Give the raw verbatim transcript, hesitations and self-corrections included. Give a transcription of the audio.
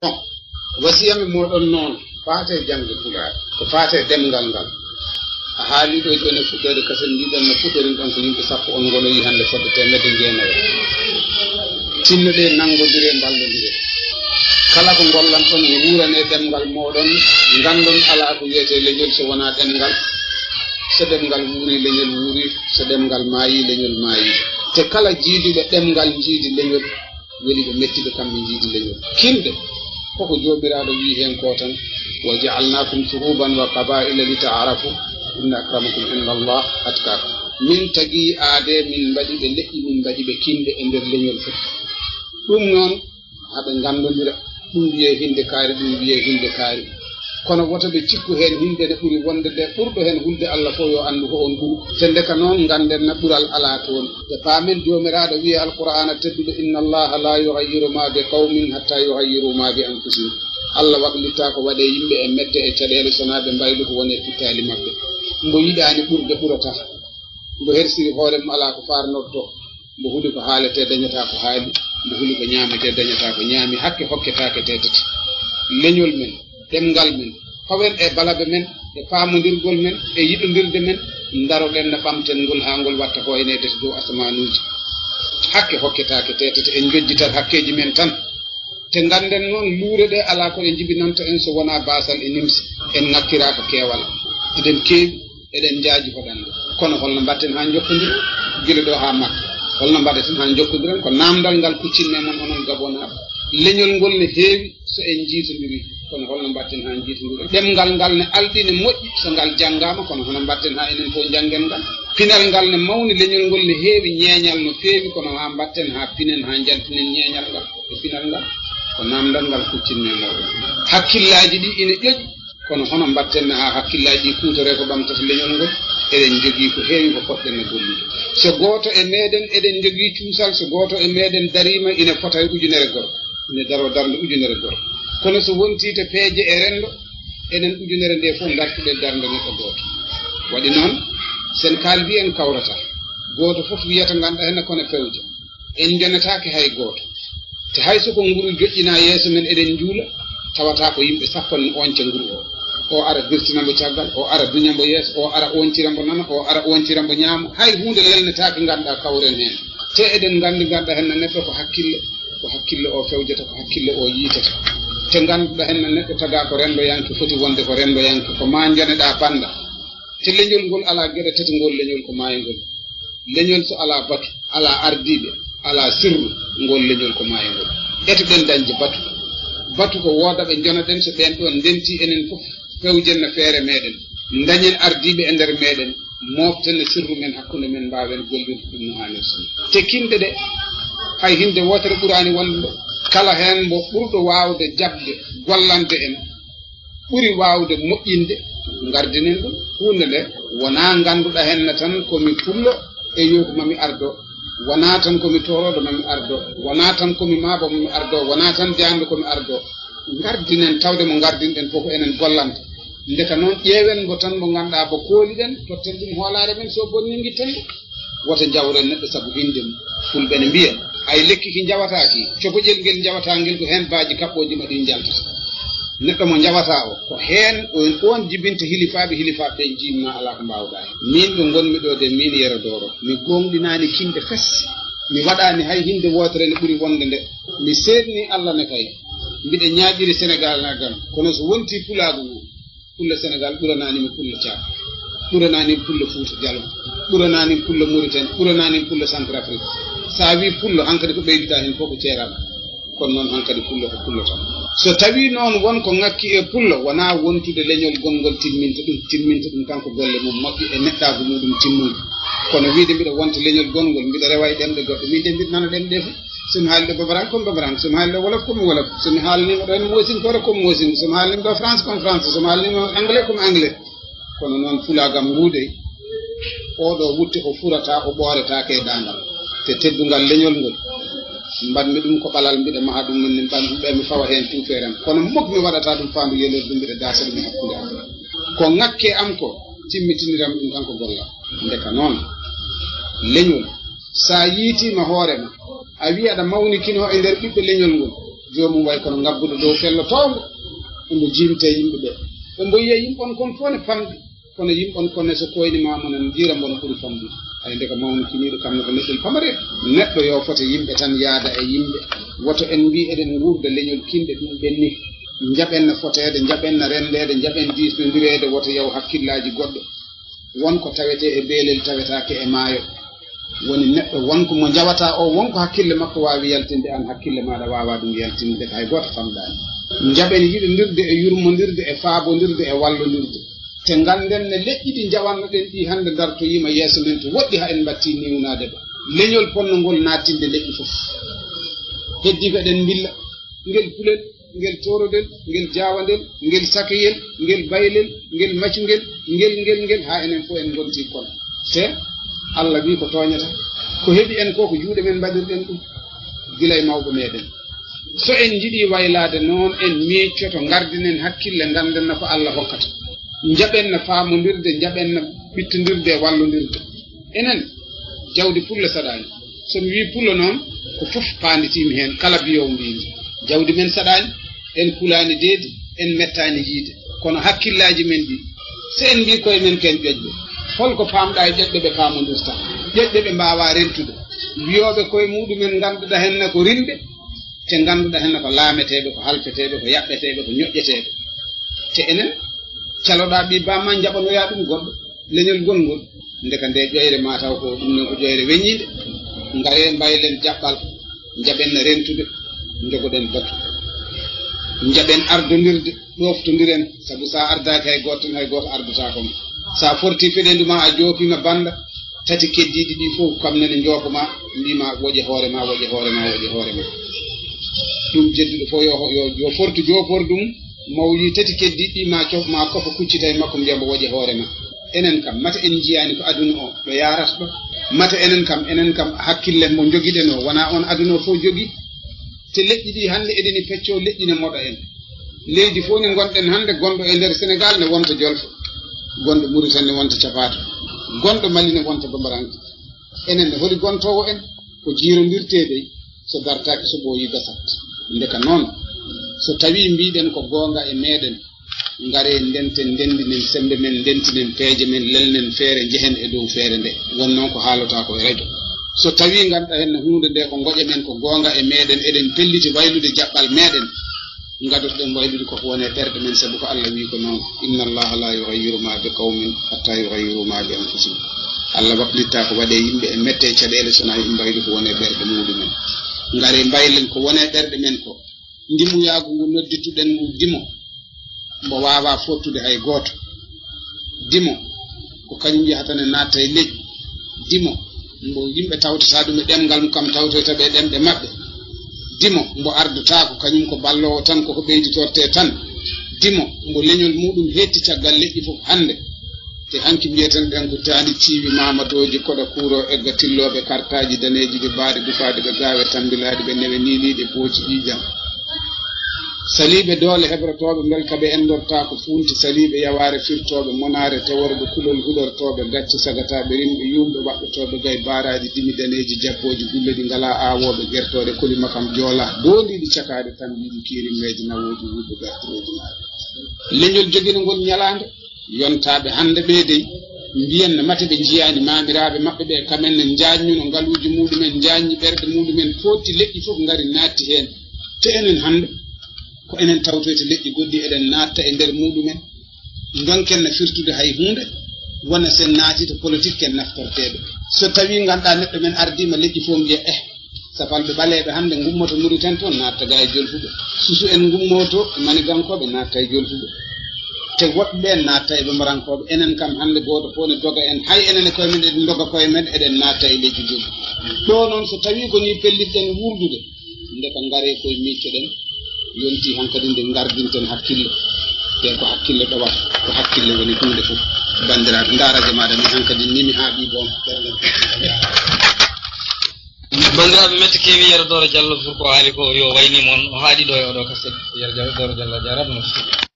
Bon, wasiya mi mooɗon noon, faate jaŋde Pulaar, ko faate ɗemngal ngal. A haali ɗo jooni e fuɗɗoode kasen, mbiɗon no fuɗɗorin ɗon ko yimɓe sappo, on ngonoyi hannde fodde teemedde jeenayo. Tinnoɗee, nanngondiree, mballondiree. Kala ko ngollanton, wuuranee ɗemngal mooɗon, nganndon alaa ko wiyetee leñol so wonaa ɗemngal. So ɗemngal wuurii, leñol wuurii, so ɗemngal maayii, leñol maayii. Te kala jiiduɓe ɗemngal njiidi leñol, weli ɓe mettiɓe kamɓe njiidi leñol. Kinɗe, koko Joomiraaɗo wi'i heen ko tan, "Wa ja'alnaakum shu'uban wa qabaa'ila li ta'aarafu, inna akramakum inda Allah atqaakum." Min tagi aadee, min mbaɗi ɓe leƴƴi, min mbaɗi ɓe kinɗe e nder leñol fof. Ɗum noon, haɓe nganndondira, ɗum wiyee hinde kaari, ɗum wiyee hinde kaari. Kono woto ɓe cikku heen hinde ne ɓuri wonde nde, ɓurɗo heen hulde Allah fof yo anndu ko on ɓuru. Te ndeka noon, ngannden na ɓural alaa toon. Te paamen Joomiraaɗo wi'e Alqur'aana tedduɗo, "Inna Allaha la yughayyiru ma bi qawmin hatta yughayyiru ma bi anfusihim." Allah waklittaako waɗee yimɓe e mette e caɗeele, sonaa ɓe mbaylu ko woni e pittaali maɓɓe. Mbo yiɗaani ɓurde ɓurata. Mbo hersiri hoore mum alaa ko faarnorto. Mbo huli ko haaletee, dañataa ko haali. Mbo huli ko ñaametee, dañataa ko ñaami. Hakke hokketaake teetete. Leñol men, ɗemngal men, fawen e balabe men, e faamondirgol men, e yiɗondirde men, ndaroɗen no ɓamten ngol haa ngol watta ko wayneede to dow asamanuuji. Hakke hokketaake teetete, en njojjitat hakkeeji men tan. Te ngannden noon, luure ɗe alaa ko ɗe njibinanta en so wonaa baasal e nimse. En ŋakkiraaka keewal. Eɗen keewi, eɗen njaaji hoɗande. Kono holno mbaɗten haa njokkondiren gila ɗo haa Makka? Holno mbaɗeten haa njokkondiren? Ko naamndal ngal kuccinmi e mon, onon Gabonaaɓe. Leñol ngol ne heewi so en njiitondirii, kono holno mbaɗten haa njiitondiren? Ɗemngal ngal ne alɗi, ne moƴƴi so ngal janngaama, kono hono mbaɗten haa enen fof njanngen ngal? Pinal ngal ne mawni, leñol ngol ne heewi ñeeñal no feewi, kono haa mbaɗten haa pinen, haa njaltinen ñeeñal ngal e pinal ngal? Ko naamndal ngal kuccinmi e mooɗon. Hakkillaaji ɗi ina ƴoƴi, kono hono mbaɗten haa hakkillaaji ɗi kuutoree ko ɓamtata leñol ngol? Eɗen njogii ko heewi ko potɗen e gollude. So gooto e meeɗen, eɗen njogii cuusal, so gooto e meeɗen dariima, ina fota e ujunere gorko, ina daroo darnde ujunere gorko. Kono so wontii to peeje e renndo, enen ujunere nde fof ndartuɗen darnde neɗɗo gooto. Waɗi noon, sen kaaldi en kawrata, gooto fof wiyata ngannduɗaa heen kono fewja. En njonataake hay gooto. Te hay so ko nguru joƴƴinaa yeeso men, eɗen njuula, tawata ko yimɓe sappo ne oñca nguru o. O ara birtina mbo caggal, o ara duña mbo yeeso, o ara oñtira mbo nana, o ara oñtira mbo ñaamo. Hay huunde lelnetaake ngannduɗaa kawren heen. Te eɗen nganndi ngannduɗaa heen neɗɗo ko hakkille, ko hakkille o fewjata, ko hakkille o yiitata. Te ngannduɗaa heen neɗɗo tagaa ko renndoyanke, foti wonde ko renndoyanke, ko maa njoneɗaa bannda. Te leñol ngol alaa geɗe tati, ngol leñol ko maayngol. Leñol so alaa batu, alaa ardiiɓe, alaa sirru, ngol leñol ko maayngol. Etoɗen dañde batu. Batu ko wooda ɓe njonaɗen, so ɓeen ɗoon ndentii enen fof, pewjen no feere meeɗen. Dañen ardiiɓe e nder meeɗen, mooften no sirru men hakkunde men, mbaawen gollirde ɗum no haanirta ni. Te kinɗe ɗe, hay hinde wootere ɓuraani wonde ɗo. Kala heen mbo ɓurɗo waawde jaɓde gollande en, ɓuri waawde moƴƴinde, ngardinen ɗum. Huunde nde wonaa ngannduɗaa heen ne tan ko mi pullo e yo ko mami ardo, wonaa tan ko mi toorooɗo mami ardo, wonaa tan ko mi maabo mami ardo, wonaa tan jaanɗo ko mi ardo. Ngardinen tawde mo ngardinɗen fof ko enen gollanta. Ndeka noon, ƴeewen mbo tan mbo ngannduɗaa mbo kooliɗen, totten ɗum hoolaare men, so bonni ngitten ɗum. Wota njawren neɗɗo sabu hinnde mum. Fulɓe ne mbiya, "Ay lekki ki njawataaki, coboƴel ngel njawataa ngel ko heen baaji kaɓɓooji ma ɗin njaltata." Neɗɗo mo njawataa o, ko heen on, on jibinta hilifaaɓe, hilifaaɓe ɓe njimma alaa ko mbaawɗaa heen. Min ɗo ngonmi ɗo de, min Yero Dooro, mi gooŋɗinaani kinɗe fes. Mi waɗaani hay hinnde wootere nde ɓuri wonde nde. Mi seedni Allah ne kay. Mbiɗa ñaaƴiri Senegaal na gam. Kono so wontii pulaagu ngu, Pullo Senegaal ɓuranaani mi Pullo Caam, ɓuranaani mi Pullo Fuuta Jalon, ɓuranaani mi Pullo Muritani, ɓuranaani mi Pullo Centrafrique. So a wii Pullo, hankadi ko ɓeyditaa heen fof ko ceeraaɗo. Kono noon hankadi Pullo ko Pullo tan. So tawii noon won ko ŋakki e Pullo, wonaa wontude leñol gonngol timminta ɗum, timminta ɗum kanko golle mum moƴƴe e neɗɗaagu muɗum timmungu. Kono wiide mbiɗa wonta leñol gonngol, mbiɗa rewa e ɗemɗe goɗɗe, min de mbiɗa nana ɗemɗe ɗe fof. So mi haali ɗo Bambara, ko mi Bambara, so mi haali ɗo Wolof, ko mi Wolof, so mi haalniima ɗo en Moosinkoore, ko mi Moosin, so mi haalniima ɗo France, ko mi France, so mi haalniima Anglais, ko mi Anglais. Kono noon, pulaagam nguu dey, oo ɗoo wutte o furataa, o ɓooretaake e daandal. Te teddungal leñol ngol, mbaɗmi ɗum ko ɓalal, mbiɗa maha ɗum, min mbaɗ-, ɓe mi fawa heen tuufeere am. Kono muk mi waɗataa ɗum faandu yelirdu, mbiɗa daasa ɗum e hakkunde am. Ko ŋakke am ko, timmitiniram ɗum tan ko gollal. Ndeka noon, leñol, so a yiitiima hoore ma, a wiya aɗa mawnikinoo e nder ɓiɓɓe leñol ngol, Joomum way kono ngabbuɗo dow fello towngo, omo jiimta e yimɓe ɓe. Ɓe mboyi e yimɓe on kon fof ne famɗi, kono yimɓe on kon ne so koyni ma mo nan njiira mbo no ɓuri famɗude. Hay ndeka mawnikiniiɗo kam ne ko neɗɗel pamareeɗo. Neɗɗo yo fote yimɓe tan, yaada e yimɓe. Woto en mbi eɗen nguurda leñol kinɗe ɗum ɓenni. Njaɓen no foteede, njaɓen no renndeede, njaɓen diisnondireede, woto yaw hakkillaaji goɗɗo. Won ko tawetee e beelel, tawetaake e maayo. Woni neɗɗo won ko mo njawata o, won ko hakkille makko waawi yaltinde, aan hakkille maaɗa waawaa ɗum yaltinde, ndeka hay gooto famɗaani. Njaɓen yiɗondirde e yurmondirde e faabondirde e wallondirde. Te ngannden ne leƴƴi ɗi njawannoɗen ɗi hannde ndartoyiima yeeso men to woɗɗi haa en mbattii niwnaade ɓe. Leñol ponno ngol naattinde leƴƴi fof. Heddii ko eɗen mbilla. Ngel pulel, ngel toorodel, ngel jaawandel, ngel sakeyel, ngel baylel, ngel macungel, ngel, ngel, ngel, haa enen fof en ngonti kon. Te Allah wii ko tooñata. Ko heɓi en ko, ko juuɗe men mbaɗirɗen ɗum, gila e mawɓe meɗen. So en njiɗii waylaade noon, en miiccoto, ngardinen hakkille, ngannden no ko Allah hokkata. Njaɓen no faamondirde, njaɓen no ɓittondirde e wallondirde. Enen, jawdi pullo saɗaani. So mi wii pullo noon, ko fof paanditiimi heen, kala biyoowo mbiimi. Jawdi men saɗaani, en kulaani deedi, en mettaani yiyde. Kono hakkillaaji men ɗi, so en mbii koye men ko en ƴoƴɓe, hol ko paamɗaa e ƴoƴɓe ɓe paamondirta? Ƴoƴɓe ɓe mbaawaa rentude. Wiyooɓe koye muɗumen ngannduɗaa heen ne ko rimɓe, te ngannduɗaa heen ne ko laameteeɓe, ko halfeteeɓe, ko yaɓɓeteeɓe, ko ñoƴƴeteeɓe. Te enen, caloɗaa ɓii baam maa njaɓanoyaa ɗum goɗɗo, leñol gongol. Ndeka nde ƴoyre ma taw ko ɗum noon ko ƴoyre weñiinde. Ngaree mbaylen jaɓɓal, njaɓen rentude, njogoɗen batu. Njaɓen ardondirde, ɗoftondiren, sabu so a ardaaki hay gooto tan, hay gooto ardotaako ma. So a fortii feɗeendu ma, a joopiima bannda, tati keddiiɗi ɗi fof kam nene njoopa ma, mbii ma woƴe hoore ma, woƴe hoore ma, woƴe hoore ma. Ɗum jedduɗo fof yo, yo, yo fortu joopordu mum, mo o yii tati keddiiɗi ɗi ma cof ma kofa kuccita e makko mbiya mbo woƴe hoore ma. Enen kam, mata en njiyaani ko aduna o ɗo yaarata ɗo? Mata enen kam, enen kam hakkille mo njogiɗen o wonaa oon aduna o fof jogii? Te leƴƴi ɗi hannde eɗeni peccoo, leƴƴi ne moɗa en. Leydi fof ne ngonɗen hannde, gonɗo e nder Senegaal ne wonta Jolfo, gonɗo Muritani ne wonta Capaato, gonɗo Mali ne wonta Bambaranke. Enen ne holi gontoowo en? Ko jiirondirtee dey, so dartaaki so ɓooyii gasat. Ndeka noon, so tawii mbiɗen ko goonga e meɗen, ngaree ndenten, ndenndinen semmbe men, ndentinen peeje men, lelnen feere, njehen e dow feere nde. Won noon ko haalata ko e rajo. So tawii ngannduɗaa heen huunde nde ko ngoƴa men, ko goonga e meɗen, eɗen pelliti waylude jaɓɓal meɗen, ngadotoɗen waylude koko woni e ɓerɗe men, sabu ko Allah wii ko noon, inna Allaha la yughayyiru ma bi qawmin hatta yughayyiru ma bi anfusihim. Allah waklittaa ko waɗee yimɓe e mette e caɗeele, so wonaa yimɓe mbaylu ko woni e ɓerɗe muɗumen. Ngaree mbaylen ko woni e ɓerɗe men ko. Ndimuyaagu ngu noddituɗen ngu dimo, mbo waawaa fottude hay gooto. Dimo, ko kañum yahata ne naatta e leƴƴi. Dimo, mbo yimɓe tawtata ɗum e ɗemngal mum, kam tawtoyta ɓe e ɗemɗe maɓɓe. Dimo, mbo ardotaako, kañum ko balloowo tan, koko ɓeyditortee tan. Dimo, mbo leñol muɗum heetti caggal leƴƴi fof hannde. Te hanki mbiyeten ɗen ko taani ciiwi maamadooji, koɗa kuuro, egga tillooɓe kartaaji daneeji, ɓe baade dufaaɗi, ɓe gaawe tambilaaɗi, ɓe newe niiliiɗe booci ƴiiƴam. Saliiɓe doole hebrotooɓe mbelka ɓe endortaako fuunti, saliiɓe yawaare firtooɓe monaare, teworɓe kulol huɗortooɓe gacce sagataaɓe rimɓe yuumɓe waɗɗotooɓe gay baaraaji dimi daneeji jabbooji gulle ɗi ngalaa aawooɓe gertooɗe koli makam joolaa doondiiɗi cakaaɗe tambiiɗi kiirimmeeji nawooji wuuɓe gartirooji maaɗi. Leñol jogino ngol ñalaande. Yontaaɓe hannde ɓee dey, mbiyen no mate ɓe njiyaani maamiraaɓe maɓɓe ɓe, kamen ne njaajnuno ngaluuji muɗumen, njaajni ɓerɗe muɗumen, footti leƴƴi fof ngari naatti heen. Te enen hannde, ko enen tawtoyta leƴƴi goɗɗi, eɗen naatta e nder muɗumen. Ndonken no firtude hay huunde, wona sen naati to politique ken naftorteeɓe. So tawii ngannduɗaa neɗɗo men ardiima leƴƴi fof mbiya, eh, Sapalɓe ɓaleeɓe hannde ngummoto Muritani toon, naatta ga e Jolfuɓe. Susu en ngummoto e Manigankooɓe, naatta e Jolfuɓe. Te woɗɓe ɓeen naatta e Bambarankooɓe. Enen kam hannde gooto fof ne doga en. Hay enen e koye men eɗen ndoga koye men, eɗen naatta e leƴƴi goɗɗi. Ɗo noon so tawii ko nii pellitɗen wuurdude, ndeka ngaree koye miiccoɗen, yontii hankadi nde ngardinten hakkille. Te ko hakkille ɗowata, ko hakkille woni huunde fof. Banndiraaɓe, ndaara jamaɗa ni hankadi ni mi haaɓii boom. Banndiraaɓe, mette keewi, Yero Dooro Jallo, pour ko haali ko yo wayni mon, o haaɗi ɗo e oɗo kaset. Yero Dooro Jallo, a jaaraama no feewi.